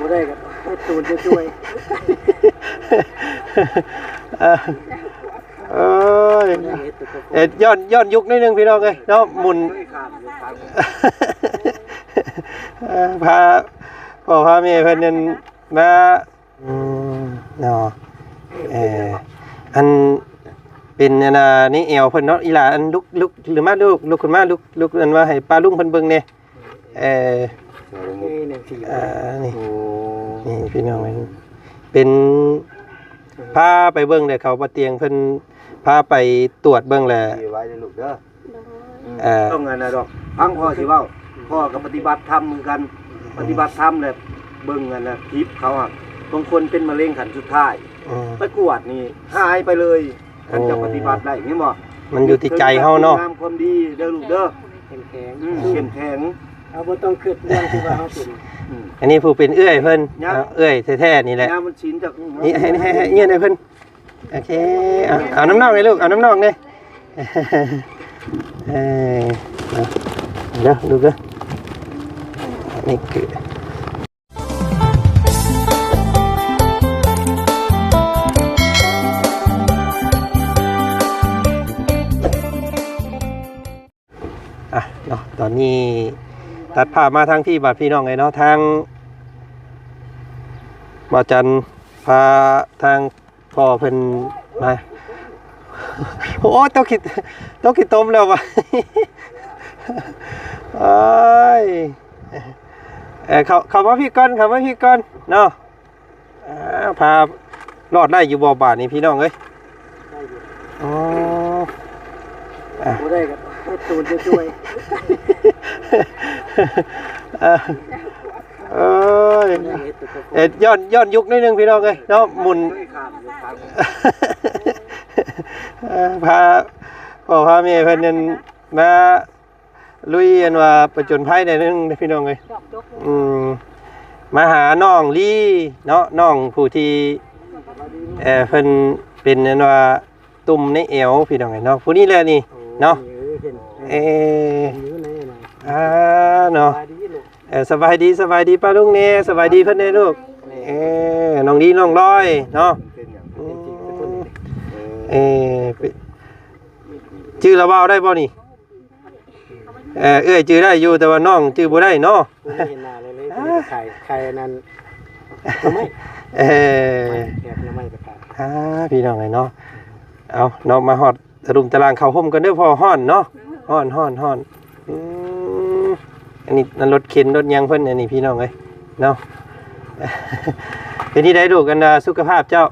ບໍ່ໄດ້ກໍເຮັດໂຕນຊ່ວຍ ເອີ ເອີຍ ເຮັດໂຕນ ເຮັດ ຍ້ອນ ຍ້ອນຍຸກໜ້ອຍໜຶ່ງພີ່ນ້ອງເອີຍເນາະ ໝຸ່ນ ເອີ ພາ ພໍ່ພາແມ່ເພິ່ນນັ້ນມາ ອືມ ເນາະ ເອີ ອັນ ເປັນອັນນ່າ ໃນແອວເພິ່ນເນາະ ອີຫຼ້າ ອັນ ລຸກ ລຸກຂຶ້ນມາ ລຸກ ລຸກຂຶ້ນມາ ລຸກ ລຸກ ອັນວ່າໃຫ້ປ້າລຸງເພິ່ນເບິ່ງແດ່ ເອີ ນີ້ ນີ້ ນີ້ ອ່າ ນີ້ ໂອ້ ນີ້ພີ່ນ້ອງເອີຍ ເປັນ ພາໄປເບິ່ງແຫຼະ ເຂົາບໍ່ຕຽງເພິ່ນພາໄປຕວດເບິ່ງແຫຼະ ດີໄວ້ເດີລູກເດີ ໂດຍ ເອີ ຕ້ອງອັນນັ້ນດອກ ຟັງພໍ່ຊິເວົ້າ ພໍ່ກໍປະຕິບັດທຳຄືກັນ ປະຕິບັດທຳແຫຼະ ເບິ່ງອັນນັ້ນຄລິບເຂົາຫັ້ນ ບາງຄົນເປັນມະເຮັງຂັ້ນສຸດທ້າຍ ອືມ ໄປກວດນີ້ຫາຍໄປເລີຍ ຄັນເຈົ້າ ໂອ້ ປະຕິບັດໄດ້ ເຫັນບໍ່? ມັນຢູ່ທີ່ໃຈເຮົາເນາະ ງາມຄວາມດີເດີລູກເດີ ເຂັ້ມແຂງ ອືມ ເຂັ້ມແຂງ ເຮົາບໍ່ຕ້ອງຄິດເລື່ອງທີ່ວ່າເຮົາເປັນ ອືມ ອັນນີ້ຜູ້ເປັນເອື້ອຍເພິ່ນ ຍາມ ເອີ ເອື້ອຍແທ້ໆນີ້ແຫຼະ ຍາມມັນຊິນຈາກ ນີ້ໃຫ້ ໃຫ້ ໃຫ້ເອື້ອຍເພິ່ນ ໂອເຄ ເອົາ ເອົານຳນ້ອງເດ້ລູກ ເອົານຳນ້ອງເດ້ ເອີ ເອົາ ເດີລູກເດີ ນີ້ຄື ອ່ະເນາະ ຕອນນີ້ຕັດພາບມາທາງພີ້ບາດ ພີ່ນ້ອງເອີຍເນາະ ທາງບ່າວຈັນພາທາງພໍ່ເພິ່ນມາ ໂອ້ ຕົກຂີ້ ຕົກຂີ້ຕົມແລ້ວວ່າ ໂອ້ຍ ເອີ ເຂົ້າ ເຂົ້າມາພີ້ກ່ອນ ເຂົ້າມາພີ້ກ່ອນເນາະ ອ່າ ພາລອດໄດ້ຢູ່ບໍ່ບາດນີ້ພີ່ນ້ອງເອີຍ? ໄດ້ຢູ່ ອໍ ອ່າ ບໍ່ໄດ້ກໍເຮັດໂຕນຊ່ວຍ ເອີ ເອີຍ ເຮັດ ຍ້ອນ ຍ້ອນຍຸກໜ້ອຍໜຶ່ງພີ່ນ້ອງເອີຍເນາະ ໝຸ່ນ ເອີ ພາ ພໍ່ພາແມ່ເພິ່ນນັ້ນມາ ລຸຍອັນວ່າປະຈົນໄພແນວໜຶ່ງເດ້ພີ່ນ້ອງເອີຍ ອືມ ມາຫານ້ອງລີເນາະ ນ້ອງຜູ້ທີ່ ເອີ ເພິ່ນເປັນອັນວ່າຕຸ່ມໃນແອວພີ່ນ້ອງເອີຍເນາະ ຜູ້ນີ້ແຫຼະນີ້ເນາະ ເອີ ເອີ ອ່າ ເນາະ ເອີ ສະບາຍດີ ສະບາຍດີປ້າລຸງແດ່ ສະບາຍດີເພິ່ນແດ່ລູກ ເອີ ນ້ອງລີ ນ້ອງລອຍເນາະ ອືມ ເອີ ຈື່ລະເວົ້າໄດ້ບໍ່ນີ້? ເອີ ເອື້ອຍຈື່ໄດ້ຢູ່ ແຕ່ວ່ານ້ອງຈື່ບໍ່ໄດ້ເນາະ ບໍ່ເຫັນໜ້າເລີຍ ເລີຍ ອ່າ ໄຂ່ ໄຂ່ອັນນັ້ນ ໜໍ່ໄມ້ ເອີ ແກງໜໍ່ໄມ້ໄປຂາຍ ອ່າ ພີ່ນ້ອງເອີຍເນາະ ເອົາເນາະ ມາຮອດຕະລຸມຕະລາງເຂົ້າຮົ່ມກັນເດີ ເພາະຮ້ອນເນາະ ຮ້ອນ ຮ້ອນ ຮ້ອນ ອືມ ອັນນີ້ ນັ້ນລົດເຂັນລົດຫຍັງເພິ່ນ ອັນນີ້ພີ່ນ້ອງເອີຍເນາະ ເປັນຈັ່ງໃດລູກ ອັນ ສຸຂະພາບເຈົ້າ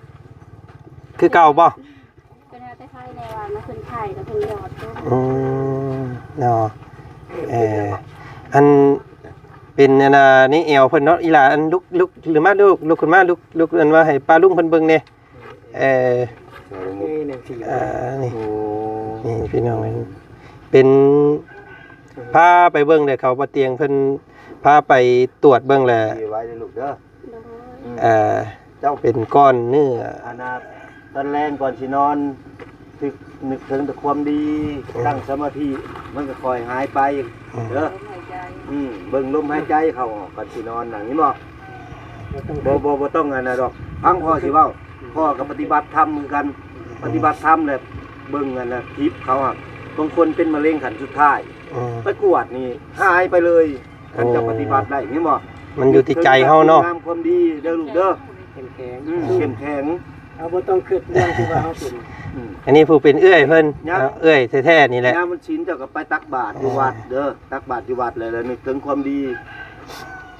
ຄືເກົ່າບໍ່? ກໍແນວແຕ່ໄຂ້ແນ່ວ່າ ມັນຂຶ້ນໄຂ້ແລ້ວເພິ່ນຢອດ ອືມ ເນາະ ເອີ ອັນ ເປັນອັນນ່າ ໃນແອວເພິ່ນເນາະ ອີຫຼ້າ ອັນ ລຸກ ລຸກຂຶ້ນມາ ລຸກ ລຸກຂຶ້ນມາ ລຸກ ລຸກ ອັນວ່າໃຫ້ປ້າລຸງເພິ່ນເບິ່ງແດ່ ເອີ ນີ້ ນີ້ ອ່າ ນີ້ ໂອ້ ນີ້ພີ່ນ້ອງ ເປັນ ພາໄປເບິ່ງແຫຼະ ເຂົາບໍ່ຕຽງເພິ່ນພາໄປຕວດເບິ່ງແຫຼະ ດີໄວ້ເດີລູກເດີ ໂດຍ ອ່າ ເຈົ້າເປັນກ້ອນເນື້ອ ອັນນ່າ ຕອນແລງກ່ອນຊິນອນ ນຶກ ນຶກເຖິງແຕ່ຄວາມດີ ອືມ ຕັ້ງສະມາທິ ມັນກໍຄ່ອຍຫາຍໄປ ອືມ ເດີ ອືມ ເບິ່ງລົມຫາຍໃຈເຂົ້າອອກກ່ອນຊິນອນ ນັ້ນເຫັນບໍ່? ບໍ່ຕ້ອງ ບໍ່ ບໍ່ຕ້ອງອັນນັ້ນດອກ ຟັງພໍ່ຊິເວົ້າ ອືມ ພໍ່ກໍປະຕິບັດທຳຄືກັນ ອືມ ປະຕິບັດທຳແຫຼະ ເບິ່ງອັນນ່າ ຄລິບເຂົາຫັ້ນ ບາງຄົນເປັນມະເຮັງຂັ້ນສຸດທ້າຍ ອືມ ໄປກວດນີ້ຫາຍໄປເລີຍ ຄັນເຈົ້າ ໂອ້ ປະຕິບັດໄດ້ ເຫັນບໍ່? ມັນຢູ່ທີ່ໃຈເຮົາເນາະ ງາມຄວາມດີເດີລູກເດີ ເຂັ້ມແຂງ ອືມ ເຂັ້ມແຂງ ເຮົາບໍ່ຕ້ອງຄິດເລື່ອງທີ່ວ່າເຮົາເປັນ ອືມ ອັນນີ້ຜູ້ເປັນເອື້ອຍເພິ່ນ ຍາມ ເອີ ເອື້ອຍແທ້ໆນີ້ແຫຼະ ຍາມມັນສິນເຈົ້າກໍໄປຕັກບາດຢູ່ ເອີ ວັດເດີ ຕັກບາດຢູ່ວັດ ແລ້ວ ແລ້ວນຶກເຖິງຄວາມດີ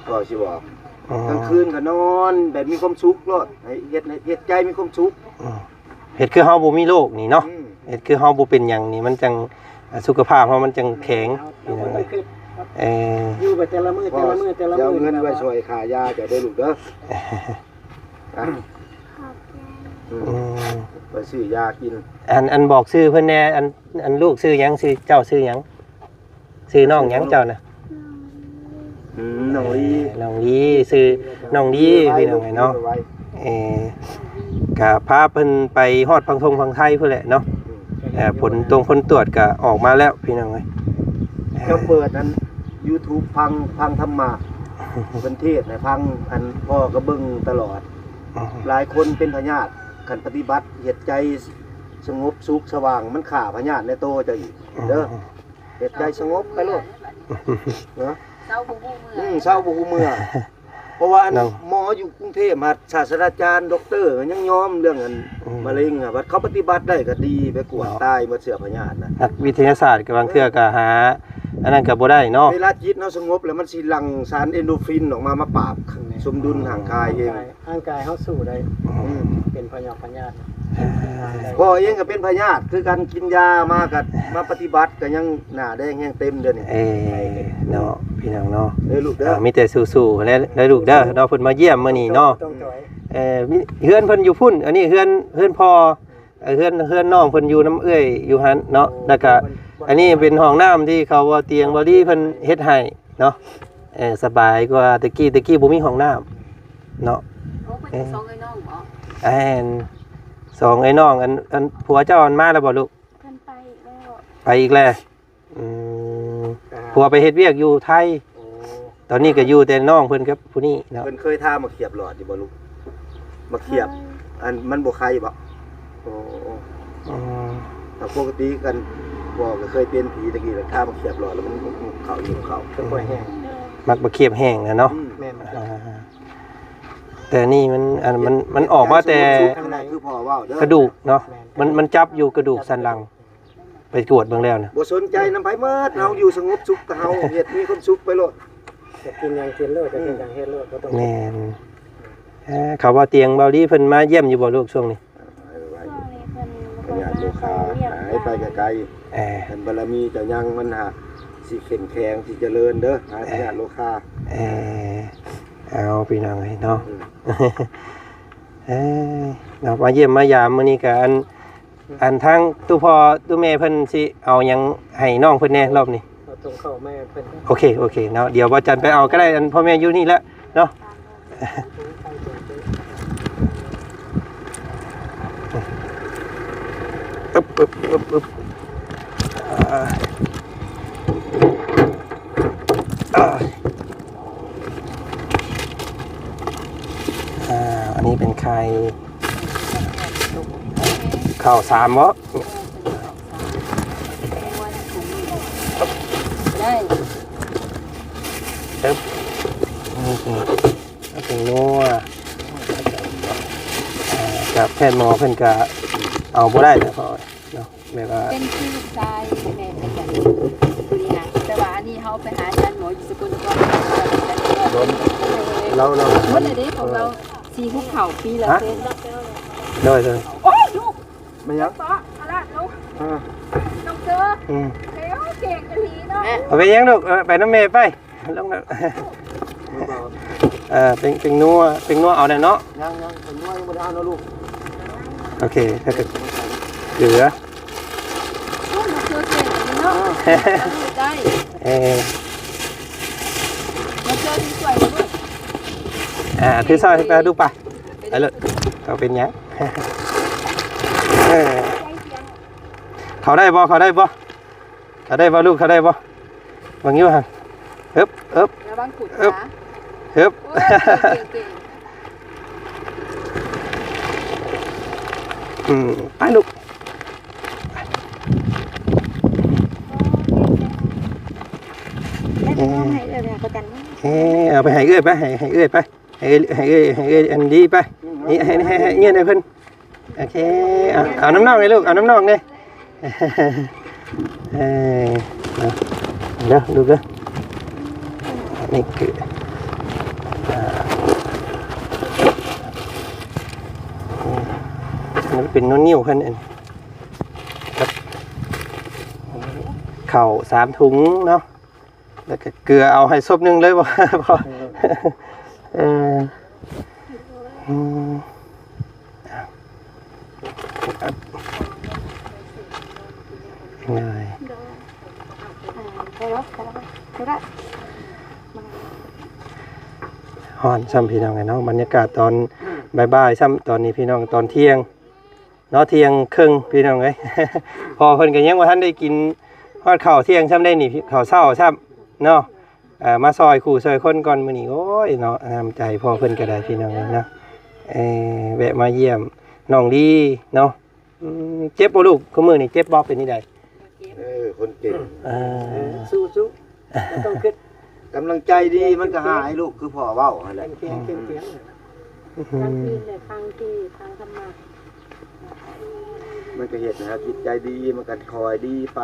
ກໍຊິບອກ ອໍ ກາງຄືນກໍນອນແບບມີຄວາມສຸກໂລດ ໃຫ້ເຮັດ ໃຫ້ເຮັດໃຈມີຄວາມສຸກ ອືມ ເຮັດຄືເຮົາບໍ່ມີໂລກນີ້ເນາະ ອືມ ເຮັດຄືເຮົາບໍ່ເປັນຫຍັງນີ້ ມັນຈັ່ງ ອ່າ ສຸຂະພາບເຮົາມັນຈັ່ງແຂງ ເຮົາ ເຮົາບໍ່ຕ້ອງຄິດ ເອີ ຢູ່ໄປແຕ່ລະມື້ ແຕ່ລະມື້ ແຕ່ລະມື້ ຊິເອົາເງິນໄວ້ຊ່ອຍຄ່າຢາເຈົ້າເດີລູກເດີ ອ່ະ ອືມ ອືມ ໄປຊື້ຢາກິນ ອັນ ອັນບອກຊື່ເພິ່ນແດ່ ອັນ ອັນລູກຊື່ຫຍັງ? ຊື່ ເຈົ້າຊື່ຫຍັງ? ຊື່ນ້ອງຫຍັງເຈົ້ານະ? ອືມ ນ້ອງລີ ເອີ ນ້ອງລີ ຊື່ນ້ອງລີ ພີ່ນ້ອງເອີຍເນາະ ເອີ ກະພາເພິ່ນໄປຮອດຝັ່ງທົ່ງຝັ່ງໄທພຸ້ນແຫຼະເນາະ ອືມ ເອີ ຜົນຕົງຜົນຕວດກະອອກມາແລ້ວ ພີ່ນ້ອງເອີຍ ເຈົ້າເປີດອັນຢູທູບຟັງ ຟັງທຳມະ ເພິ່ນເທດໃຫ້ຟັງ ອັນພໍ່ກໍເບິ່ງຕະຫຼອດ. ອືມ ຫຼາຍຄົນເປັນພະຍາດ ຄັນປະຕິບັດເຮັດໃຈສະຫງົບສຸກສະຫວ່າງ ມັນຂ້າພະຍາດໃນໂຕເຈົ້າອີກເດີ. ອືມ ເຮັດໃຈສະຫງົບໄປໂລດເນາະ. ເຊົາບໍ່ຮູ້ເມື່ອ ອືມ ເຊົາບໍ່ຮູ້ເມື່ອ. ເພາະວ່າອັນ ເນາະ ໝໍຢູ່ກຸງເທບ ຫາດສາດສະດາຈານ ດັອກເຕີ ກໍຍັງຍອມເລື່ອງອັນ ອືມ ມະເຮັງ ຫາ ບັດເຂົາປະຕິບັດໄດ້ກໍດີ ໄປກວດ ເນາະ ຕາຍໝົດເຊື້ອພະຍາດນະ. ນັກວິທະຍາສາດກໍບາງເທື່ອກໍຫາ ອັນນັ້ນກໍບໍ່ໄດ້ເນາະ. ເວລາຈິດເຮົາສະຫງົບແລ້ວ ມັນຊິຫຼັ່ງສານເອນໂດຟິນອອກມາ ມາປາບ ແມ່ນ ສົມດຸນຮ່າງກາຍເອງ. ຮ່າງກາຍເຮົາສູ້ໄດ້. ອືມ ເປັນພະຍາດ ພະຍາດ ພໍ່ເອງກໍເປັນພະຍາດຄືກັນ ກິນຢາມາກໍມາປະຕິບັດ ກໍຍັງໜ້າແດງແຮງເຕັມດຽວນີ້. ເອີ ເນາະ ພີ່ນ້ອງເນາະ. ເດີລູກເດີ ອ່າ ມີແຕ່ສູ້ໆແຫຼະເດີລູກເດີເນາະ. ເພິ່ນມາຢ້ຽມມື້ນີ້ເນາະ. ເອີ ມີ ເຮືອນເພິ່ນຢູ່ພຸ້ນ ອັນນີ້ເຮືອນ ເຮືອນພໍ່ ເອີ ເຮືອນ ເຮືອນນ້ອງເພິ່ນຢູ່ນຳເອື້ອຍຢູ່ຫັ້ນເນາະ. ແລ້ວກະອັນນີ້ເປັນຫ້ອງນ້ຳທີ່ເຂົາ ບໍ່ຕຽງບໍ່ລີເພິ່ນເຮັດໃຫ້ເນາະ. ເອີ ສະບາຍກວ່າແຕ່ກີ້ ແຕ່ກີ້ບໍ່ມີຫ້ອງນ້ຳເນາະ. ໂອ້ ເພິ່ນ ເອີ ສອງເອື້ອຍນ້ອງບໍ? ແມ່ນ ສອງເອື້ອຍນ້ອງ. ອັນ ອັນຜົວເຈົ້າອັນມາແລ້ວບໍລູກ? ເພິ່ນໄປແລ້ວ ໄປອີກແລ້ວ. ອືມ ອ່າ ຜົວໄປເຮັດວຽກຢູ່ໄທ. ໂອ້ ຕອນນີ້ກໍຢູ່ແຕ່ນ້ອງເພິ່ນກັບຜູ້ນີ້ເນາະ. ເພິ່ນເຄີຍທາໝາກຂຽບຫຼອດຢູ່ບໍ່ລູກ? ໝາກຂຽບ ເຄີຍ ອັນມັນບໍ່ໄຄບໍ? ໂອ້ ອືມ ແຕ່ປົກກະຕິກັນ ພໍ່ກໍເຄີຍເປັນຜີຕະກີ້ ແລ້ວທາໝາກຂຽບຫຼອດ ແລ້ວມັນຫຍຸບເຂົ້າ ຫຍຸບເຂົ້າ ເພິ່ນບໍ່ແຫ້ງ ມັກໝາກຂຽບແຫ້ງນະເນາະ. ອືມ ແມ່ນ ອ່າ ແຕ່ນີ້ມັນ ອັນ ມັນ ມັນອອກມາແຕ່ ຄືພໍ່ເວົ້າເດີ ກະດູກເນາະ. ແມ່ນ ມັນ ມັນຈັບຢູ່ກະດູກສັນຫຼັງ. ໄປກວດເບິ່ງແລ້ວນະ ບໍ່ສົນໃຈນຳໃຜໝົດ. ເອີ ເຮົາຢູ່ສະຫງົບສຸກ ແຕ່ເຮົາເຮັດມີຄວາມສຸກໄປໂລດ. ຢາກກິນຫຍັງກິນໂລດ ຢາກເຮັດຫຍັງເຮັດໂລດ ບໍ່ຕ້ອງ. ແມ່ນ. ເອີ ເຂົາວ່າຕຽງເບົາລີເພິ່ນມາຢ້ຽມຢູ່ບໍ່ລູກຊ່ວງນີ້? ເອີ ຊ່ວງນີ້ເພິ່ນບໍ່ຄ່ອຍມາ ພະຍາດໂລຄາ ຫາຍໄປໄກໆ. ເອີ ຄັນບາລະມີເຈົ້າຍັງ ມັນຫາກຊິເຂັ້ມແຂງ ຊິຈະເລີນເດີ ຫາຍພະຍາດໂລຄາ. ເອີ ເອົາ ພີ່ນ້ອງເອີຍເນາະ. ອືມ ເອີ ເນາະ ມາຢ້ຽມມາຢາມມື້ນີ້ກະ ອັນ ອັນທາງຕູ້ພໍ່ຕູ້ແມ່ເພິ່ນຊິເອົາຫຍັງໃຫ້ນ້ອງເພິ່ນແດ່ລອບນີ້? ເອົາຖົງເຂົ້າມາໃຫ້ເພິ່ນ. ໂອເຄ ໂອເຄເນາະ ດຽວບ່າວຈັນໄປເອົາກໍໄດ້ ອັນພໍ່ແມ່ຢູ່ນີ້ແຫຼະເນາະ. ອຶບ ອຶບ ອຶບ ອຶບ ອ່າ ອ່າ ອ່າ ອັນນີ້ເປັນໄຂ່ ເຂົ້າສາມບໍ? ໄດ້ ເອີບ ເອົາເປັນນົວ ອ່າ ກະແພດໝໍເພິ່ນກະເອົາບໍ່ໄດ້ແຫຼະ ເພາະວ່າເນາະ ແບບວ່າ ເປັນຄືລູກຊາຍແມ່ນກັນ ຜູ້ນີ້ນະ. ແຕ່ວ່າອັນນີ້ເຮົາໄປຫາອາຈານໝໍຢູ່ສະກົນນະຄອນ ລາວ ລາວ ໝົດແລ້ວເດ້ຂອງລາວ ສີ່ຫົກເທົ່າປີລະເຊັນ. ໂດຍ ໂດຍ ໂອ້ຍ ລູກ ແມ່ນຫຍັງ? ເກາະພະລາດລົງ ອ່າ ນ້ອງເຊີ ອືມ ເກັ່ງອີ່ຫຼີເນາະ. ເອົາໄປຫຍັງລູກ? ເອີ ໄປນຳແມ່ໄປ ລົງແລ້ວ ເອີ ເປັນ ເປັນນົວ ເປັນນົວເອົາແດ່ເນາະ. ຍັງ ຍັງ ເປັນນົວຍັງບໍ່ໄດ້ເອົາເນາະລູກ. ໂອເຄ ແລ້ວກໍເກືອ. ໂອ້ ນ້ອງເຊີເກັ່ງອີ່ຫຼີເນາະ ໄດ້ ເອີ ນ້ອງເຊີຖືຊ່ອຍມາລູກ. ອ່າ ຖືຊ່ອຍໄປລູກໄປ. ໄປເລີຍ ເຂົາເປັນຫຍັງ? ເອີ ເຂົ້າໄດ້ບໍ່? ເຂົ້າໄດ້ບໍ່? ເຂົ້າໄດ້ບໍ່ລູກ? ເຂົ້າໄດ້ບໍ່? ເບິ່ງຢູ່ຫັ້ນ. ເອີບ ເອີບ ລະວັງຂຸດນະ. ເອີບ ໂອ້ຍ ເກັ່ງໆ ອືມ ໄປລູກ. ເອີ ເອີ ເອົາໄປໃຫ້ເອື້ອຍໄປ ໃຫ້ ໃຫ້ເອື້ອຍໄປ. ໃຫ້ເອື້ອຍ ໃຫ້ເອື້ອຍ ໃຫ້ເອື້ອຍອັນດີໄປ. ນີ້ ໃຫ້ ໃຫ້ ໃຫ້ເອື້ອຍໃຫ້ເພິ່ນ. ໂອເຄ ເອົາ ເອົານຳນ້ອງແດ່ລູກ ເອົານຳນ້ອງແດ່. ເອີ ເອົາເດີລູກເດີ. ນີ້ຄື ອ່າ ມັນເປັນໜີ້ວໆ ເພິ່ນ ອັນ ເຂົ້າສາມຖົງເນາະ. ແລ້ວກໍເກືອເອົາໃຫ້ສົບໜຶ່ງເລີຍບໍ່? ບໍ່ ເອີ ເອີ ອືມ ເອີຍ ຮ້ອນຊ້ຳພີ່ນ້ອງເອີຍເນາະ. ບັນຍາກາດຕອນບ່າຍໆຊ້ຳ ຕອນນີ້ພີ່ນ້ອງ ຕອນທ່ຽງ ເນາະ ທ່ຽງເຄິ່ງພີ່ນ້ອງເອີຍ. ພໍ່ເພິ່ນກໍຍັງບໍ່ທັນໄດ້ກິນຮອດເຂົ້າທ່ຽງຊ້ຳໄດ໋ນີ້ ເຂົ້າເຊົ້າຊ້ຳເນາະ. ອ່າ ມາຊ່ອຍຄູ່ຊ່ອຍຄົນກ່ອນມື້ນີ້. ໂອ້ຍເນາະ ນ້ຳໃຈພໍ່ເພິ່ນກໍໄດ້ ພີ່ນ້ອງເອີຍເນາະ. ເອີ ແວະມາຢ້ຽມນ້ອງລີເນາະ. ອືມ ເຈັບບໍ່ລູກ? ຄູ່ມື້ນີ້ເຈັບບໍ່? ເປັນຈັ່ງໃດ? ເອີ ຄົນເກັ່ງ ເອີ ເອີ ສູ້ໆ ບໍ່ຕ້ອງຄິດ ກຳລັງໃຈດີມັນກໍຫາຍລູກ ຄືພໍ່ເວົ້າຫັ້ນແຫຼະ ເຂັ້ມແຂງ ເຂັ້ມແຂງ ອືມ ຟັງເພງແຫຼະ ຟັງເທດ ຟັງທຳມະ ມັນກໍເຮັດໃຫ້ເຮົາຈິດໃຈດີ ມັນກໍຄ່ອຍດີໄປ.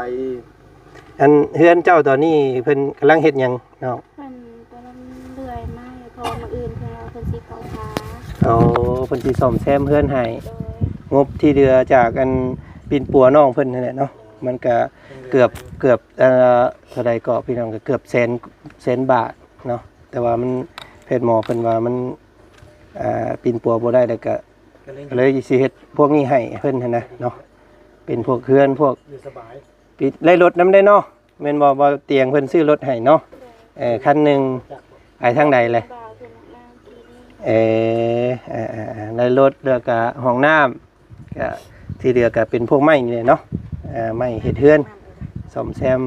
ອັນເຮືອນເຈົ້າຕອນນີ້ເພິ່ນກຳລັງເຮັດຫຍັງນ້ອງ? ເພິ່ນກຳລັງເລື່ອຍໄມ້ ເພາະວ່າມື້ອື່ນເພິ່ນວ່າເພິ່ນຊິເຂົ້າທາ. ໂອ້ ເພິ່ນຊິສ້ອມແຊມເຮືອນໃຫ້. ໂດຍ ງົບທີ່ເຫຼືອຈາກອັນປິ່ນປົວນ້ອງເພິ່ນຫັ້ນແຫຼະເນາະ ມັນກະເກືອບ ເກືອບ ເອີ ເທົ່າໃດເກາະພີ່ນ້ອງ ກໍເກືອບແສນ ແສນບາດເນາະ. ແຕ່ວ່າມັນ ແພດໝໍເພິ່ນວ່າມັນ ເອີ ປິ່ນປົວບໍ່ໄດ້ ແລ້ວກະ ກໍເລີຍ ເລີຍຊິເຮັດພວກນີ້ໃຫ້ເພິ່ນຫັ້ນນະເນາະ ເປັນພວກເຮືອນ ພວກ ຢູ່ສະບາຍ ປິດ ໄດ້ລົດນຳໄດ້ເນາະ ແມ່ນບໍ່? ບໍ່ຕຽງເພິ່ນຊື້ລົດໃຫ້ເນາະ. ເອີ ຄັນໜຶ່ງ ໄປທາງໃດແຫຼະ? ເອີ ເອີ ເອີ ໄດ້ລົດ ແລ້ວກະຫ້ອງນ້ຳ ກະທີ່ເຫຼືອກະເປັນພວກໄມ້ນີ້ແຫຼະເນາະ. ເອີ ໄມ້ເຮັດເຮືອນ ສ້ອມແຊມ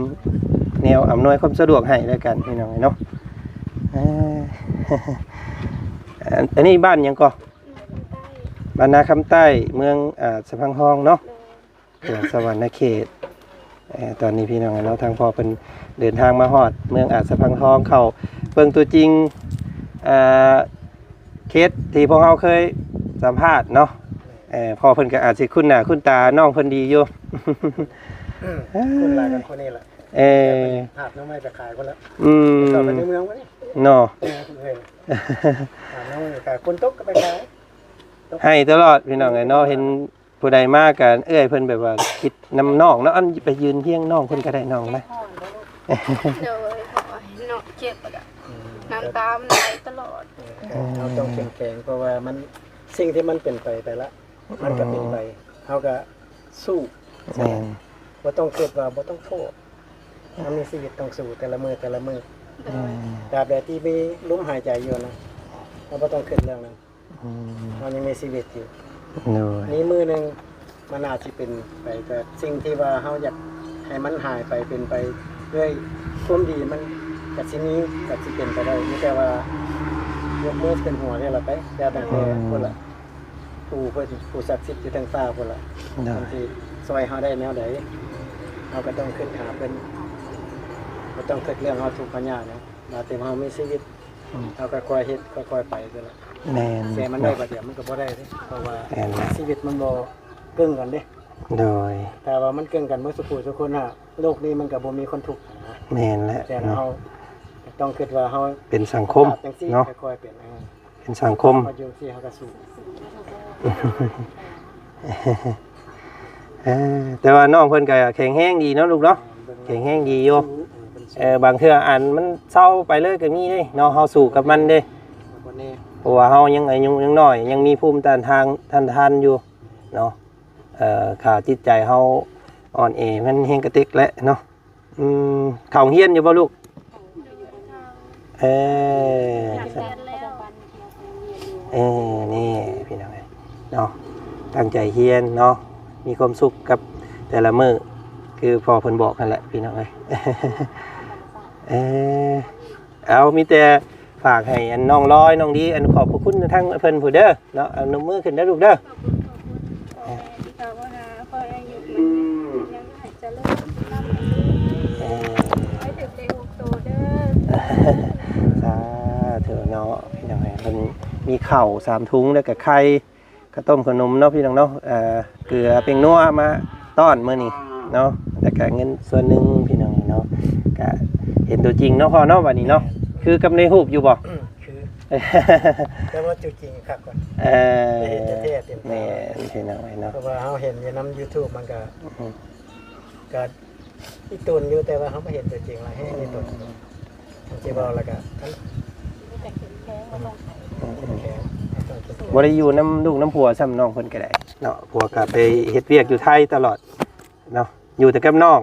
ແນວອຳນວຍຄວາມສະດວກໃຫ້ແລ້ວກັນ ພີ່ນ້ອງເອີຍເນາະ. ເອີ ອັນ ອັນນີ້ບ້ານຫຍັງເກາະ? ບ້ານນາຄຳໃຕ້ ເມືອງ ອາດສະພັງທອງເນາະ. ແຂວງສະຫວັນນະເຂດ. ເອີ ຕອນນີ້ພີ່ນ້ອງເນາະ ທາງພໍ່ເພິ່ນເດີນທາງມາຮອດເມືອງອາດສະພັງທອງ ເຂົ້າເບິ່ງຕົວຈິງ ເອີ ເຂດທີ່ພວກເຮົາເຄີຍສຳພາດເນາະ. ເອີ ພໍ່ເພິ່ນກໍອາດຊິຄຸ້ນໜ້າຄຸ້ນຕານ້ອງເພິ່ນດີຢູ່ ຄຸ້ນຫຼາຍກັນຄົນນີ້ແຫຼະ. ເອີ ຫາບໜໍ່ໄມ້ໄປຂາຍພຸ້ນລະ. ອືມ ເຂົ້າໄປໃນເມືອງພຸ້ນນີ້ເນາະ. ເອີ ຫາບໜໍ່ໄມ້ໄປຂາຍ ຝົນຕົກກໍໄປຂາຍ. ໃຫ້ຕະຫຼອດ ພີ່ນ້ອງເອີຍເນາະ ເຫັນ ຜູ້ໃດມາກະເອື້ອຍເພິ່ນແບບວ່າຄິດນຳນ້ອງເນາະ. ອັນ ໄປຢືນຄຽງນ້ອງເພິ່ນກໍໄດ້ນ້ອງນະ. ໂດຍ ເພາະວ່າເນາະ ເຈັບແລ້ວກະ ອືມ ນ້ຳຕາມັນໄຫຼຕະຫຼອດ. ເອີ ເຮົາຕ້ອງເຂັ້ມແຂງ ເພາະວ່າມັນ ສິ່ງທີ່ມັນເປັນໄປ ໄປລະ ມັນກໍເປັນໄປ ເຮົາກໍສູ້. ແມ່ນ ບໍ່ຕ້ອງຄິດວ່າ ບໍ່ຕ້ອງໂທດ ເຮົາມີຊີວິດຕ້ອງສູ້ແຕ່ລະມື້ ແຕ່ລະມື້. ໂດຍ ຕາບໃດທີ່ມີລົມຫາຍໃຈຢູ່ນະ ເຮົາບໍ່ຕ້ອງຄິດເລື່ອງນັ້ນ. ອືມ ເຮົາຍັງມີຊີວິດຢູ່. ໂດຍ ມີມື້ໜຶ່ງມັນອາດຊິເປັນໄປ ແຕ່ສິ່ງທີ່ວ່າເຮົາຢາກໃຫ້ມັນຫາຍໄປ ເປັນໄປດ້ວຍຄວາມດີ ມັນກໍຊິມີ ກໍຊິເປັນໄປໄດ້. ມີແຕ່ວ່າຍົກມືຂຶ້ນຫົວເລີຍລະໄປ ແລ້ວຕັ້ງແຕ່ ອືມ ພຸ້ນລະ ຜູ້ເພິ່ນ ຜູ້ສັກສິດຢູ່ເທິງຟ້າພຸ້ນລະ. ໂດຍ ເພິ່ນຊິຊ່ອຍເຮົາໄດ້ແນວໃດ ເຮົາກໍຕ້ອງຄິດຫາເພິ່ນ ບໍ່ຕ້ອງຄິດເລື່ອງເຮົາທຸກເຮົາຍາກນະ ວ່າແຕ່ເຮົາມີຊີວິດ. ອືມ ເຮົາຄ່ອຍໆເຮັດ ຄ່ອຍໆໄປຊີ້ລະ. ແມ່ນ ແຕ່ມັນໄດ້ບາດດຽວມັນກໍບໍ່ໄດ້ເດ້ ເພາະວ່າ ແມ່ນແຫຼະ ຊີວິດມັນບໍ່ເກິ່ງກັນເດ້. ໂດຍ ຖ້າວ່າມັນເກິ່ງກັນເບິດສູ່ຜູ້ສູ່ຄົນນະ ໂລກນີ້ມັນກໍບໍ່ມີຄົນທຸກນະ. ແມ່ນແຫຼະ ແຕ່ເຮົາ ເນາະ ຕ້ອງຄິດວ່າເຮົາເປັນສັງຄົມເນາະ ຄ່ອຍໆເປັນ ເອີ ເປັນສັງຄົມ ມາຢູ່ທີ່ເຮົາກໍສູ້. ເອີ ແຕ່ວ່ານ້ອງເພິ່ນກໍແຂງແຮງດີເນາະລູກເນາະ. ແຂງແຮງດີຢູ່. ເອີ ບາງເທື່ອອັນມັນເຊົາໄປເລີຍກໍມີເດ້ເນາະ ເຮົາສູ້ກັບມັນເດ້. ເພາະວ່າເຮົາຍັງອາຍຸຍັງນ້ອຍ ຍັງມີພູມຕ້ານທານ ຕ້ານທານຢູ່ເນາະ. ເອີ ຖ້າຈິດໃຈເຮົາອ່ອນແອ ມັນແຮງກະເຕັກແຫຼະເນາະ. ອືມ ເຂົ້າໂຮງຮຽນຢູ່ບໍ່ລູກ? ເອີ ເອີ ນີ້ພີ່ນ້ອງເອີຍເນາະ ຕັ້ງໃຈຮຽນເນາະ ມີຄວາມສຸກກັບແຕ່ລະມື້ ຄືພໍ່ເພິ່ນບອກຫັ້ນແຫຼະພີ່ນ້ອງເອີຍ. ເອີ ເອົາ ມີແຕ່ ຝາກໃຫ້ອັນນ້ອງລອຍ ນ້ອງດີ ອັນຂອບພະຄຸນທາງເພິ່ນຜູ້ເດີເນາະ. ເອົາ ນົບມືຂຶ້ນເດີລູກເດີ. ຂອບຄຸນ ຂອບຄຸນ ພໍ່ແມ່ທີ່ເຂົ້າມາຫາ ຂໍໃຫ້ຢູ່ດີມີແຮງ ໃຫ້ຈະເລີນ ເອີ ໃຫ້ຖືກເລກຫົກໂຕເດີ. ສາທຸເນາະ ພີ່ນ້ອງເອີຍ ເພິ່ນມີເຂົ້າສາມຖົງ ແລ້ວກະໄຂ່ ເຂົ້າຕົ້ມເຂົ້າໜົມເນາະ ພີ່ນ້ອງເນາະ ເອີ ເກືອ ແປ້ງນົວມາຕ້ອນມື້ນີ້ເນາະ ແລ້ວກະເງິນສ່ວນໜຶ່ງ ພີ່ນ້ອງເນາະ. ກະເຫັນຕົວຈິງເນາະພໍ່ເນາະ ບັດນີ້ເນາະ. ຄືກັບໃນຮູບຢູ່ບໍ່? ຄື ແຕ່ວ່າຕົວຈິງຄັກກວ່າ. ເອີ ໄດ້ເຫັນແທ້ໆເຕັມຕາ. ແມ່ນ ພີ່ນ້ອງເນາະ ເພາະວ່າເຮົາເຫັນຢູ່ນຳຢູທູບ ມັນກະ ອືມ ກະອີ່ຕົນຢູ່ ແຕ່ວ່າເຮົາມາເຫັນຕົວຈິງລະແຮງອີ່ຕົນ. ຄັນຊິເວົ້າລະກະ ມີແຕ່ເຂັ້ມແຂງ ບໍ່ຕ້ອງໃສ່ ເຂັ້ມແຂງ ບໍ່ຕ້ອງເຂັ້ມແຂງ. ບໍ່ໄດ້ຢູ່ນຳລູກນຳຜົວຊ້ຳ ນ້ອງເພິ່ນກໍໄດ້ເນາະ ຜົວກໍໄປເຮັດວຽກຢູ່ໄທຕະຫຼອດເນາະ ຢູ່ແຕ່ກັບນ້ອງ.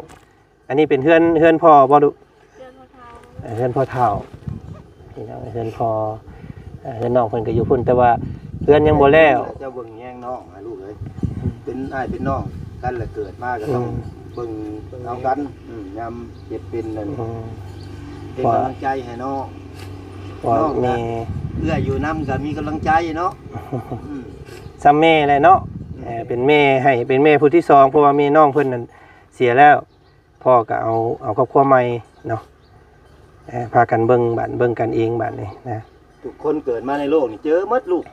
ອັນນີ້ເປັນເຮືອນ ເຮືອນພໍ່ບໍ່ລູກ? ເຮືອນພໍ່ເຖົ້າ ເອີ ເຮືອນພໍ່ເຖົ້າ ພີ່ນ້ອງ ເຮືອນພໍ່ ເອີ ເຮືອນນ້ອງເພິ່ນກໍຢູ່ພຸ້ນ ແຕ່ວ່າເຮືອນຍັງບໍ່ແລ້ວ. ເຈົ້າເບິ່ງແຍງນ້ອງນະລູກເອີຍ ເປັນອ້າຍເປັນນ້ອງກັນລະ ເກີດມາກໍຕ້ອງ ອືມ ເບິ່ງເອົາກັນ. ອືມ ຍາມເຈັບເປັນນັ້ນ ອືມ ເປັນກຳລັງໃຈໃຫ້ນ້ອງ. ເພາະວ່າແມ່ ນ້ອງກໍ ເອື້ອຍຢູ່ນຳກໍມີກຳລັງໃຈເນາະ. ອືມ ສ່ຳແມ່ແຫຼະເນາະ. ອືມ ເອີ ເປັນແມ່ໃຫ້ ເປັນແມ່ຜູ້ທີສອງ ເພາະວ່າແມ່ນ້ອງເພິ່ນນັ້ນເສຍແລ້ວ. ພໍ່ກໍເອົາ ເອົາຄອບຄົວໃໝ່ເນາະ. ເອີ ພາກັນເບິ່ງບາດ ເບິ່ງກັນເອງບາດນີ້ນະ. ທຸກຄົນເກີດມາໃນໂລກນີ້ເຈີໝົດລູກ.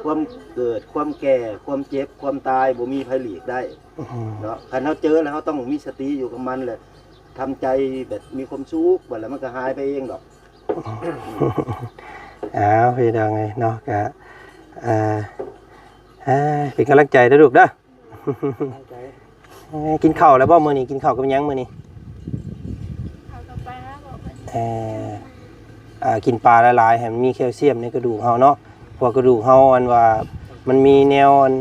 ຄວາມເກີດ ຄວາມແກ່ ຄວາມເຈັບ ຄວາມຕາຍ ບໍ່ມີໃຜຫຼີກໄດ້ ອືມ ເນາະ. ຄັນເຮົາເຈີແລ້ວ ເຮົາຕ້ອງມີສະຕິຢູ່ກັບມັນ ແລະ ທຳໃຈແບບມີຄວາມສຸກ ບາດແລ້ວມັນກໍຫາຍໄປເອງດອກ. ອ້າວ ພີ່ນ້ອງເອີຍເນາະ ກະ ເອີ ເປັນກຳລັງໃຈເດີລູກເດີ. ເອີ ກິນເຂົ້າແລ້ວບໍ່ມື້ນີ້? ກິນເຂົ້າກັບຫຍັງມື້ນີ້? ເຂົ້າກັບປາບໍ່? ເອີ ອ່າ ກິນປາຫຼາຍໆ ໃຫ້ມັນມີແຄວຊຽມໃນກະດູກເຮົາເນາະ. ເພາະວ່າກະດູກເຮົາ ອັນວ່າມັນມີແນວ ອັນ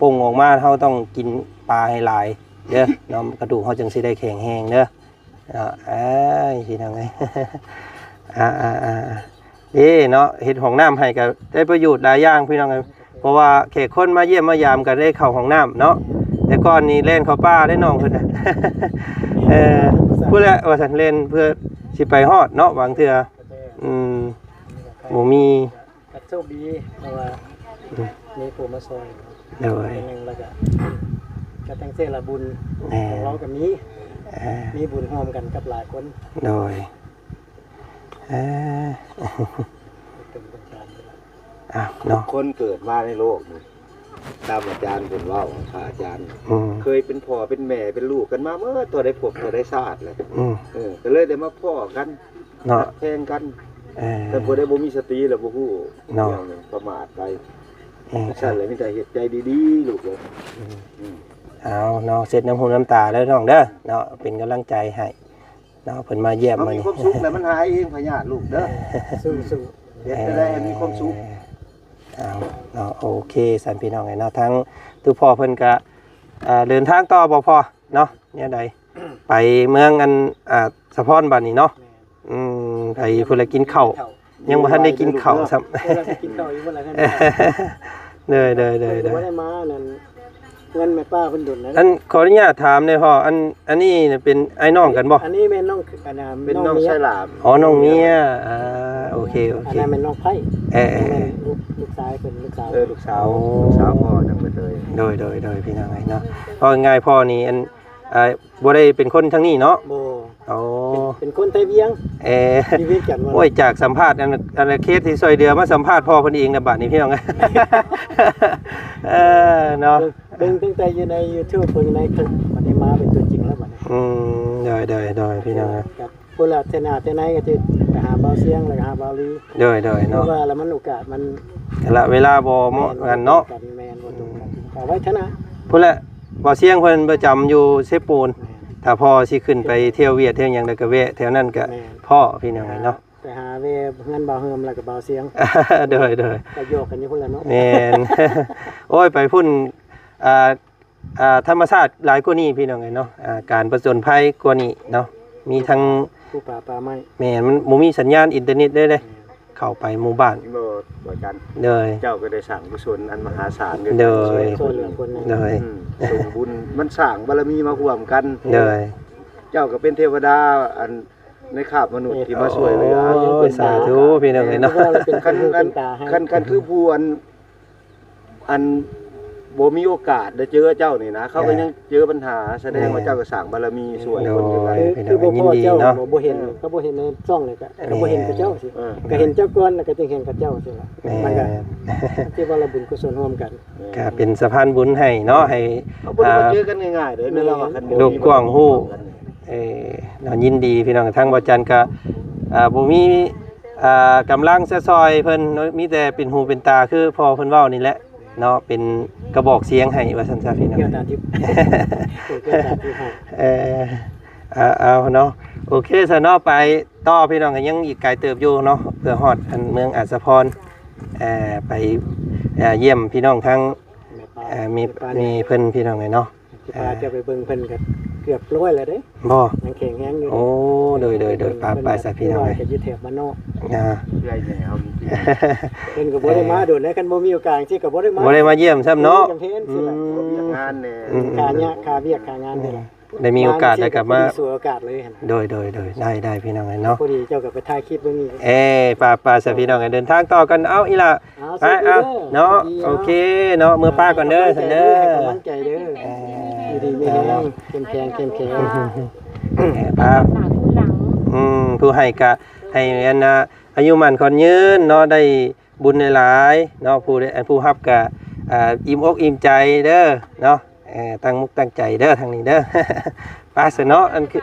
ປົ່ງອອກມາ ເຮົາຕ້ອງກິນປາໃຫ້ຫຼາຍເດີເນາະ ກະດູກເຮົາຈຶ່ງຊິໄດ້ແຂງແຮງເດີ. ເນາະ ເອີຍ ພີ່ນ້ອງເອີຍ ອ່າໆໆ ເດ້ເນາະ ເຮັດຫ້ອງນ້ຳໃຫ້ກໍໄດ້ປະໂຫຍດຫຼາຍຢ່າງ ພີ່ນ້ອງເອີຍ. ເພາະວ່າແຂກຄົນມາຢ້ຽມມາຢາມກໍໄດ້ເຂົ້າຫ້ອງນ້ຳເນາະ. ແຕ່ກ່ອນນີ້ແລ່ນເຂົ້າປ່າໄດ້ນ້ອງເພິ່ນນະ ເອີ ພຸ້ນແຫຼະວ່າຊັ້ນ ແລ່ນເພື່ອຊິໄປຮອດເນາະ ບາງເທື່ອ ອືມ ບໍ່ມີ ກໍໂຊກດີ ເພາະວ່າ ອືມ ມີຜູ້ມາຊ່ອຍ ໂດຍ ໜຶ່ງ ແລ້ວກໍ ກໍຈັ່ງຊີ້ລະ ບຸນ ແມ່ນ ຂອງເຮົາກໍມີ ເອີ ມີບຸນຮ່ວມກັນກັບຫຼາຍຄົນ ໂດຍ ເອີ ເປັນເປັນການນີ້ລະ. ອ້າວ ເນາະ ຄົນເກີດມາໃນໂລກນີ້ ຕາມອາຈານເພິ່ນເວົ້າ ພະອາຈານ ອືມ ເຄີຍເປັນພໍ່ເປັນແມ່ເປັນລູກກັນມາເໝິດ ເທົ່າໃດພົບເທົ່າໃດຊາດແຫຼະ ອືມ ເອີ ກໍເລີຍໄດ້ມາພໍ້ກັນ ເນາະ ຮັກແພງກັນ ເອີ ແຕ່ຜູ້ໃດບໍ່ມີສະຕິແລ້ວບໍ່ຮູ້ ເນາະ ຫຍັງປະໝາດໄປ ເອີ ຊັ້ນແຫຼະ ມີແຕ່ເຮັດໃຈດີໆ ລູກເອີຍ ອືມ ອືມ ເອົາເນາະ ເຊັດນ້ຳຫູນ້ຳຕາເດີນ້ອງເດີເນາະ ເປັນກຳລັງໃຈໃຫ້ເນາະ ເພິ່ນມາຢ້ຽມມື້ນີ້ ມີຄວາມສຸກແລ້ວມັນຫາຍເອງພະຍາດລູກເດີ ສູ້ໆ ເຮັດຈັ່ງໃດໃຫ້ມີຄວາມສຸກ ເອີ ເອົາເນາະ ໂອເຄ ຊັ້ນພີ່ນ້ອງເອີຍເນາະ ທາງຕຸພໍ່ເພິ່ນກະ ເອີ ເດີນທາງຕໍ່ບໍ່ພໍ່ເນາະ ແນວໃດ ໄປເມືອງອັນ ອ່າ ສະພອນບາດນີ້ເນາະ ແມ່ນ ອືມ ໄປພຸ້ນລະກິນເຂົ້າ ກິນເຂົ້າ ຍັງບໍ່ທັນໄດ້ກິນເຂົ້າຊ້ຳ ເອີ ກິນເຂົ້າຢູ່ພຸ້ນລະ ເດີ ເດີ ເດີ ບໍ່ໄດ້ມານັ້ນ ເຮືອນແມ່ປ້າເພິ່ນດົນແລ້ວ ອັນ ຂໍອະນຸຍາດຖາມແດ່ພໍ່ ອັນ ອັນນີ້ເປັນອ້າຍນ້ອງກັນບໍ່? ອັນນີ້ແມ່ນນ້ອງ ອັນ ເປັນນ້ອງຊາຍຫຼານ ອໍ ນ້ອງເມຍ ອ່າ ໂອເຄ ໂອເຄ ອັນນັ້ນແມ່ນນ້ອງໄພ້ ເອີ ແມ່ນລູກ ລູກຊາຍເພິ່ນ ລູກສາວ ເອີ ລູກສາວ ລູກສາວພໍ່ນຳເພິ່ນເລີຍ ໂດຍ ໂດຍ ໂດຍ ພີ່ນ້ອງເອີຍເນາະ ເວົ້າງ່າຍໆ ພໍ່ນີ້ ອັນ ອ່າ ບໍ່ໄດ້ເປັນຄົນທາງນີ້ເນາະ? ບໍ່ ອໍ ເປັນ ເປັນຄົນໄທວຽງ ເອີ ຢູ່ວຽງຈັນ ໂອ້ຍ ຈາກສຳພາດ ອັນ ອັນເຄສທີ່ຊ່ວຍເຫຼືອ ມາສຳພາດພໍ່ເພິ່ນເອງນະບາດນີ້ ພີ່ນ້ອງ ເອີ ເນາະ ເບິ່ງ ເບິ່ງຕັ້ງແຕ່ຢູ່ໃນຢູທູບ ເບິ່ງໃນຄລິບ ບັດນີ້ມາເປັນຕົວຈິງແລ້ວບັດນີ້ ອືມ ໂດຍ ໂດຍ ໂດຍ ພີ່ນ້ອງ ກັບ ພຸ້ນລະ ເທື່ອໜ້າເທື່ອໃນກໍຊິໄປຫາບ່າວຊຽງ ແລ້ວກໍຫາບ່າວລີ ໂດຍ ໂດຍ ເນາະ ເພາະວ່າລະມັນໂອກາດມັນ ກາລະເວລາບໍ່ເໝາະກັນເນາະ ແມ່ນ ບໍ່ຕົງກັນ ກໍໄວ້ເທື່ອໜ້າ ພຸ້ນລະ ບ່າວຊຽງເພິ່ນປະຈຳຢູ່ເຊໂປນ ແມ່ນ ຖ້າພໍ່ຊິຂຶ້ນໄປທ່ຽວຫວຽດທ່ຽວຫຍັງ ແລ້ວກໍແວະແຖວນັ້ນກໍພໍ້ ພີ່ນ້ອງເອີຍເນາະ ໄປຫາແວ່ເຮືອນບ່າວເຮີມ ແລ້ວກໍບ່າວຊຽງ ໂດຍ ໂດຍ ກໍຢອກກັນຢູ່ພຸ້ນລະເນາະ ແມ່ນ ໂອ້ຍ ໄປພຸ້ນ ອ່າ ອ່າ ທຳມະຊາດຫຼາຍກວ່ານີ້ ພີ່ນ້ອງເອີຍເນາະ ອ່າ ການປະຈົນໄພກວ່ານີ້ເນາະ ມີທັງ ພູຜາປ່າໄມ້ ແມ່ນ ມັນບໍ່ມີສັນຍານອິນເຕີເນັດເລີຍເດ້ ແມ່ນ ເຂົ້າໄປໝູ່ບ້ານ ເຫັນບໍ່ ອາຈານ ໂດຍ ເຈົ້າກໍໄດ້ສ້າງກຸສົນອັນມະຫາສານ ໂດຍ ໂດຍ ອືມ ສົມບຸນ ມັນສ້າງບາລະມີມາຮ່ວມກັນ ໂດຍ ເຈົ້າກໍເປັນເທວະດາ ອັນ ໃນຄາບມະນຸດທີ່ມາຊ່ວຍເຫຼືອ ໂອ້ຍ ສາທຸ ພີ່ນ້ອງເອີຍເນາະ ຄັນ ຄັນ ຄັນຄືຜູ້ອັນ ອັນບໍ່ມີໂອກາດໄດ້ເຈີເຈົ້ານີ້ນະ ເຂົາກໍຍັງເຈີບັນຫາ ສະແດງວ່າເຈົ້າກໍສ້າງບາລະມີຊ່ວຍຄົນຄືກັນ ຄືບໍ່ພໍ້ເຈົ້າ ບໍ່ເຫັນ ເຂົາບໍ່ເຫັນໃນຊ່ອງນີ້ກໍ ເຂົາບໍ່ເຫັນຂະເຈົ້າຊີ້ ກໍເຫັນເຈົ້າກ່ອນ ແລ້ວກໍຈຶ່ງເຫັນຂະເຈົ້າຊີ້ລະ ມັນກໍທີ່ວ່າລະບຸນກຸສົນຮ່ວມກັນ ກໍເປັນສະພານບຸນໃຫ້ເນາະ ໃຫ້ ເຮົາບໍ່ໄດ້ມາເຈີກັນງ່າຍໆເດ້ ແມ່ນລະວ່າຄັນບໍ່ ໂລກກວ້າງຮູ້ ເອີ ເນາະ ຍິນດີພີ່ນ້ອງ ທາງບ່າວຈັນກໍ ອ່າ ບໍ່ມີ ອ່າ ກຳລັງຈະຊ່ອຍເພິ່ນເນາະ ມີແຕ່ເປັນຫູເປັນຕາຄືພໍ່ເພິ່ນເວົ້ານີ້ແຫຼະເນາະ ເປັນກະບອກສຽງໃຫ້ວ່າຊັ້ນຊະພີ່ນ້ອງ ເອີ ເອົາ ເອົາເນາະ ໂອເຄຊະເນາະ ໄປຕໍ່ພີ່ນ້ອງ ກໍຍັງອີກໄກເຕີບຢູ່ເນາະ ເພື່ອຮອດອັນເມືອງອາດສະພອນ ເອີ ໄປ ເອີ ຢ້ຽມພີ່ນ້ອງທາງ ແມ່ ເອີ ແມ່ ແມ່ເພິ່ນພີ່ນ້ອງເອີຍເນາະ ຊິພາເຈົ້າໄປເບິ່ງເພິ່ນກໍເກືອບຮ້ອຍແລ້ວເດ້ ບໍ່ ຍັງແຂງແຮງຢູ່ ໂອ້ ໂດຍ ໂດຍ ໂດຍ ໄປ ໄປຊະພີ່ນ້ອງເອີຍ ກໍຢູ່ແຖວບ້ານນອກ ອ່າ ເອື້ອຍແມ່ເຮົາມີທີ່ ເພິ່ນກໍບໍ່ໄດ້ມາດົນແລ້ວ ຄັນບໍ່ມີໂອກາດຈັ່ງຊີ້ກໍບໍ່ໄດ້ມາ ບໍ່ໄດ້ມາຢ້ຽມຊ້ຳເນາະ ຈຳເປັນຊິແຫຼະ ອືມ ວຽກງານແດ່ ອືມ ຄາວຽກ ຄາວຽກຄາງານນີ້ແຫຼະ ໄດ້ມີໂອກາດ ມາຈັ່ງຊີ້ ແລ້ວກໍມາ ກໍພໍດີສວຍໂອກາດເລີຍຫັ້ນ ໂດຍ ໂດຍ ໂດຍ ໄດ້ ໄດ້ ພີ່ນ້ອງເອີຍເນາະ ພໍດີເຈົ້າກໍໄປຖ່າຍຄລິບເບິ່ງນີ້ ເອີ ໄປ ໄປຊະ ພີ່ນ້ອງເອີຍ ເດີນທາງຕໍ່ກັນ ເອົາ ອີ່ຫຼ້າ ໄປ ເອົາເນາະ ໂອເຄເນາະ ເມືອປ້າກ່ອນເດີ ໃຫ້ກຳລັງໃຈເດີ ເອີ ຢູ່ດີມີແຮງ ເຂັ້ມແຂງ ເຂັ້ມແຂງ ເອີ ປ້າ ໜ້າຄືຫຼັງ ອືມ ຜູ້ໃຫ້ກະໃຫ້ອັນນ່າ ອາຍຸໝັ້ນຂວັນຍືນເນາະ ໄດ້ບຸນຫຼາຍໆເນາະ ຜູ້ ອັນຜູ້ຮັບກະ ອ່າ ອີ່ມອົກອີ່ມໃຈເດີເນາະ ເອີ ຕັ້ງມຸກຕັ້ງໃຈເດີທາງນີ້ເດີ ໄປຊະເນາະ ອັນຄື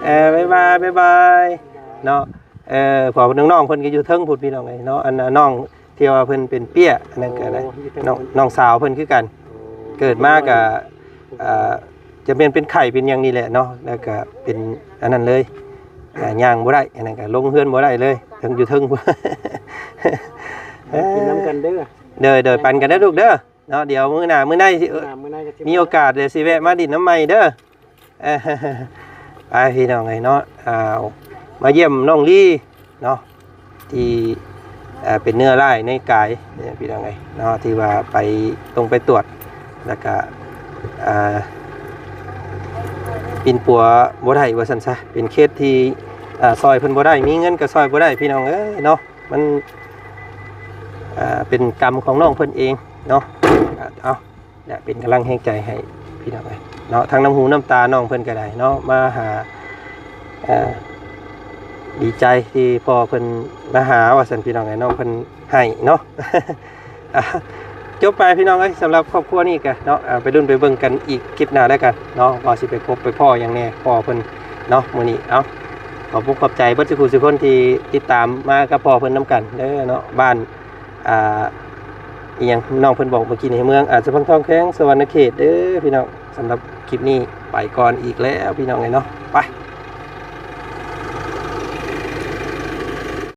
ເອີ ບາຍບາຍ ບາຍບາຍເນາະ ເອີ ເພາະນ້ອງໆເພິ່ນກໍຢູ່ເທິງພຸ້ນ ພີ່ນ້ອງເອີຍເນາະ ອັນນ້ອງທີ່ວ່າເພິ່ນເປັນເປ້ຍ ອັນນັ້ນກໍໄດ້ ໂອ້ ຢູ່ເທິງ ນ້ອງ ນ້ອງສາວເພິ່ນຄືກັນ ເກີດມາກໍ ອ່າ ຈະແມ່ນເປັນໄຂ້ເປັນຫຍັງນີ້ແຫຼະເນາະ ແລ້ວກໍເປັນອັນນັ້ນເລີຍ ອ່າ ຍ່າງບໍ່ໄດ້ ອັນນັ້ນກໍລົງເຮືອນບໍ່ໄດ້ເລີຍ ເທິງຢູ່ເທິງພຸ້ນ ເອີ ກິນນຳກັນເດີ ໂດຍ ໂດຍ ປັນກັນເດີລູກເດີ ເນາະ ດຽວມື້ໜ້າມື້ໃນຊິ ມື້ໜ້າມື້ໃນກໍຊິ ມີໂອກາດດຽວຊິແວະມາດິນນຳໃໝ່ເດີ ເອີ ໄປພີ່ນ້ອງເອີຍເນາະ ອ່າ ມາຢ້ຽມນ້ອງລີເນາະ ທີ່ ເອີ ເປັນເນື້ອຮ້າຍໃນກາຍ ພີ່ນ້ອງເອີຍເນາະ ທີ່ວ່າໄປ ຕ້ອງໄປຕວດ ແລ້ວກະ ອ່າ ປິ່ນປົວບໍ່ໄດ້ວ່າຊັ້ນຊະ ເປັນເຄສທີ່ ອ່າ ຊ່ອຍເພິ່ນບໍ່ໄດ້ ມີເງິນກໍຊ່ອຍບໍ່ໄດ້ ພີ່ນ້ອງເອີຍເນາະ ມັນ ອ່າ ເປັນກຳຂອງນ້ອງເພິ່ນເອງເນາະ ເອົາ ແລະ ເປັນກຳລັງແຮງໃຈໃຫ້ພີ່ນ້ອງເອີຍເນາະ ທັງນ້ຳຫູນ້ຳຕານ້ອງເພິ່ນກໍໄດ້ເນາະ ມາຫາ ເອີ ດີໃຈທີ່ພໍ່ເພິ່ນມາຫາວ່າຊັ້ນ ພີ່ນ້ອງເອີຍ ນ້ອງເພິ່ນໃຫ້ເນາະ ອ່າ ຈົບໄປພີ່ນ້ອງເອີຍ ສຳລັບຄອບຄົວນີ້ກໍເນາະ ອ່າ ໄປລຸ້ນໄປເບິ່ງກັນອີກຄລິບໜ້າແລ້ວກັນເນາະ ວ່າຊິໄປພົບໄປພໍ້ຫຍັງແດ່ພໍ່ເພິ່ນເນາະ ມື້ນີ້ ເອົາ ຂອບອົກຂອບໃຈເບິດສູ່ຜູ້ສູ່ຄົນທີ່ຕິດຕາມມາກັບພໍ່ເພິ່ນນຳກັນເດີເນາະ ບ້ານ ອ່າ ອີ່ຫຍັງ ນ້ອງເພິ່ນບອກເມື່ອກີ້ນີ້ ເມືອງ ອ່າ ສະພັງທອງ ແຂວງສະຫວັນນະເຂດເດີພີ່ນ້ອງ ສຳລັບຄລິບນີ້ໄປກ່ອນອີກແລ້ວພີ່ນ້ອງເອີຍເນາະ ໄປ